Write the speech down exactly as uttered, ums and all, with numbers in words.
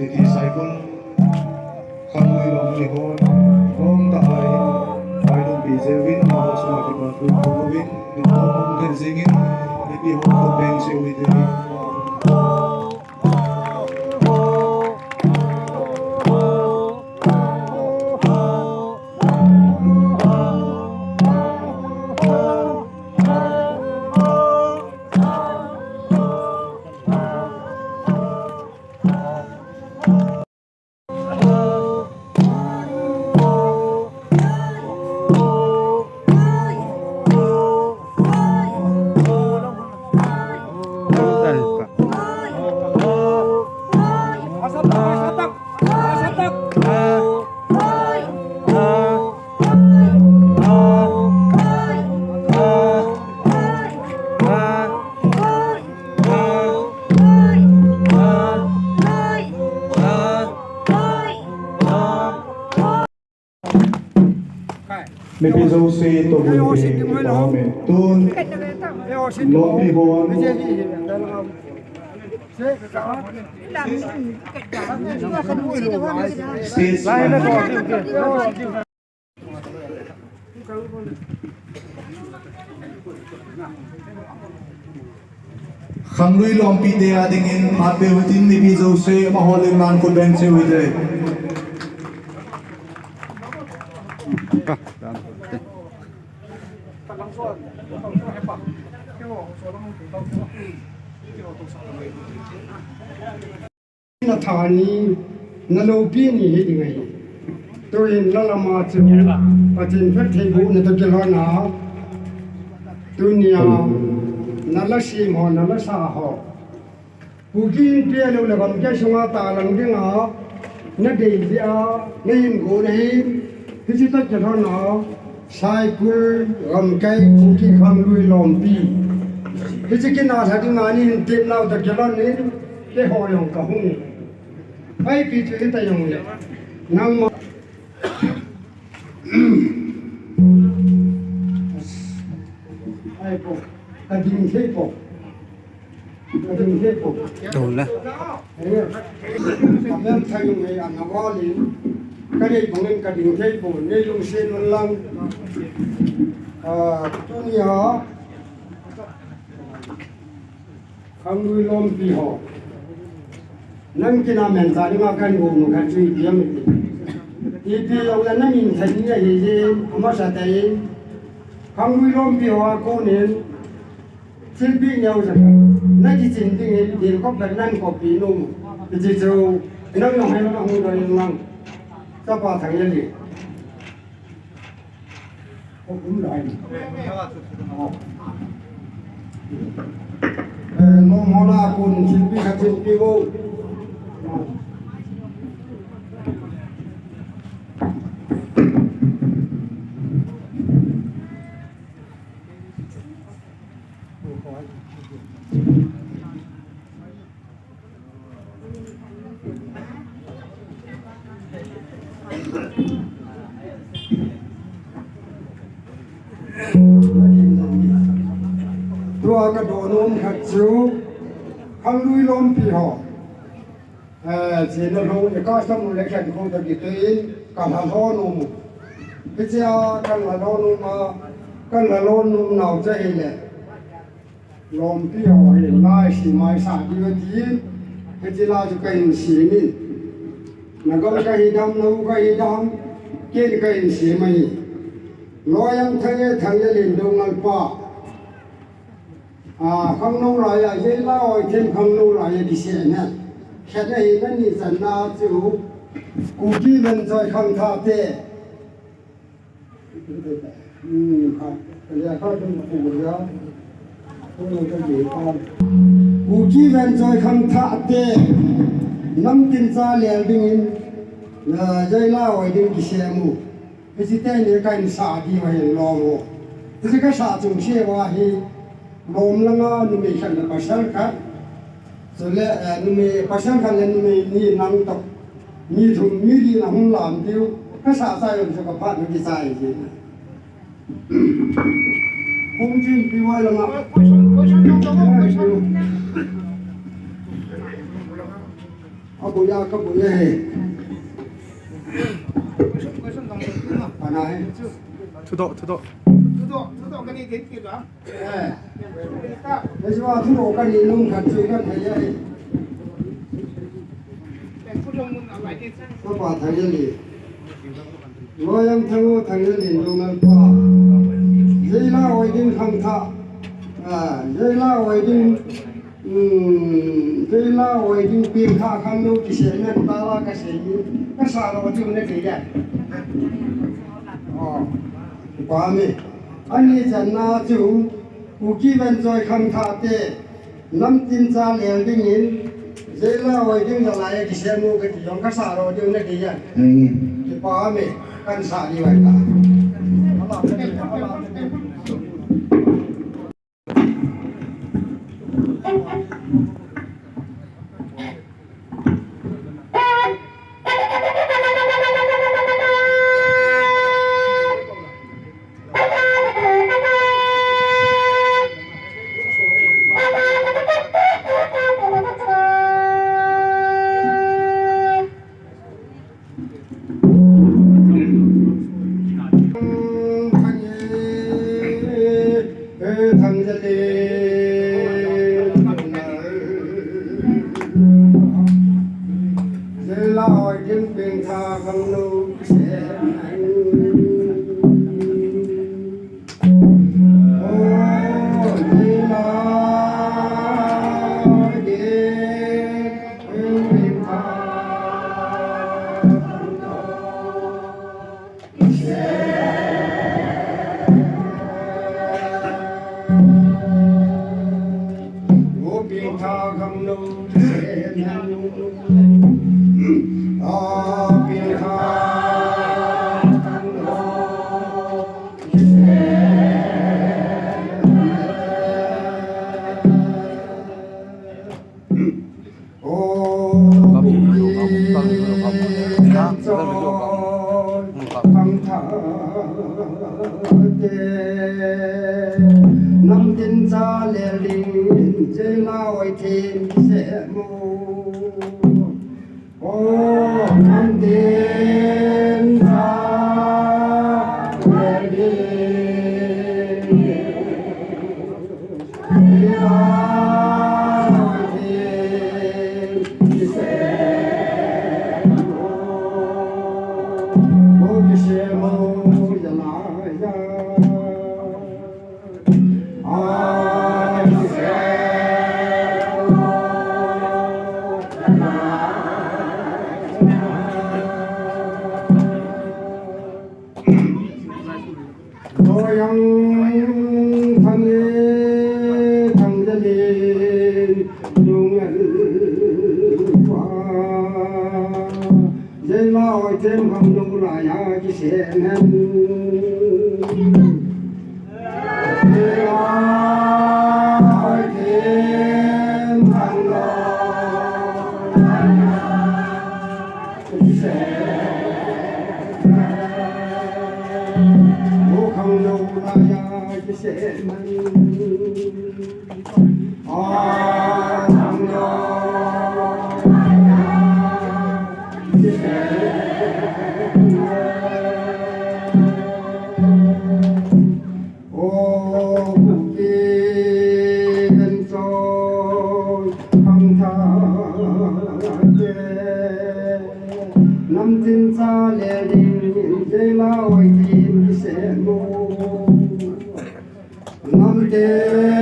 Ti Saikul Khanglui Lompi hon, lom ta ai, ai dum pi jeh uvin, amaho sunga kipa thu thu uvin, min lom hong khen jingin, mipi hon khut beng cheh uvin. Mipi jouse toh hung peh in kipa hung um in. Tun lompi hon stage Khanglui Lompi te a dingin phat peh u hitin, mipi jouse amaho lim nan khut beng cheh u hite. Na tha ni, na loupi ni hi ding ahi. Tuhin la lama chu Pathen phattheibohna toh kilhon a, tunia na la sem ho, na la sa ho, Kuki Inpi a lou le gamkai sunga talang dinga na dei jeh a na hin gon ahi. Hiche toh kilhon a Saikul gamkai Kuki Khanglui Lompi, hiche kin a lha dinga nei hin tep nau toh kilhon in, keiho jong ka hung. Ipi chu hita jongle, nangma, ai po, ka ding thei po. Ka ding thei po. Tou la. Eh, ka mel thei jong hi ana val in, ka dei bang in ka ding thei po, nei lungset un lang. Ah, tunia Khanglui Lompi ho, nang kin a mel cha dinga kahin gon u khat chu ipi ham iti. Ipi jongle na min thei ni ahi jeh in, amasa tah in Khanglui Lompi ho a kon in, thilpeh neo jeh a na kichin ding in, dil kop le nan kop pi nom. Hiche chu nang jong hei lang hung doi in lang. Chapa Thangeli. Ko kum lai. Eh, nom ho na kon thilpeh khat thilpeh vo. Tua ka don nom khat chu, Khanglui Lompi ho. Eh, chena lhung, eh, custom le khen khong ta kiti in, ka lha lhon nom u. Hichea ka lha lhon nom a, ka lha lhon nom nau chu ahile, Lompi ho hi la isem a isah diu atin, hiche la chu ka hin sem in. Na gam ka hi dam, na u ka hi dam, ken ka hin sem ahi. Loiang Thang e, Thang e Lendongal pa. A, khangnou lai a, Jeila Hoithem khangnou lai a kisem ahi. Khat ahi, nani channa chu Kuki Venchoi khangthah te. Hmm, kha, kha, kha, kha, kha, kha, kha, Kuki Venchoi khangthah te. Namtin cha lel dingin, a, Jeila Hoi ding kisem u. Hiche teni kahin sah diu ahin lom u. Hiche kasah chungse uva hi, lom langa numei khat le pasal khat. Chule, eh, numei pasal khat le numei ni nang toh. Mi thum, mi li na hung lam diu. Kasah chai jong chu ka phat na kichai ji. Hung chin pi vai langa. Question, question, question, question. Abuya, kabuya he. Pana he. Thudoh, thudoh. Thudoh, thudoh kani din kila. Eh. Ejwa thudoh kani nung khat chu kathei ahi. Papa Thangjali. Loyang Thango Thangjali nung nalpa. Jeila oi ding khangthah. Ah, jeila oi ding. Hmm, jeila oi ding pengthah khangnou kisem nen tala kasei. Kasah lou ding nakei ya. Oh. Pami. Ani channa chu. Kuki Venchoi khangthah te, namtin cha lel dingin, jeila oi ding jalai kisem u kati jong kasah lou ding nakei ya. Amen. Kipa me, kansah diu ahi ta. Namtin cha lel ding in, jeila oi them kisem u. O, namtin cha lel ding. Loyang Thange Thangjali nung nalpa. Jeila oi them khangnou laiya kisem hen. Jeila oi them khangnou laiya kisem hen. Namtin cha lel ding in, jeila oi them kisem u. Namtin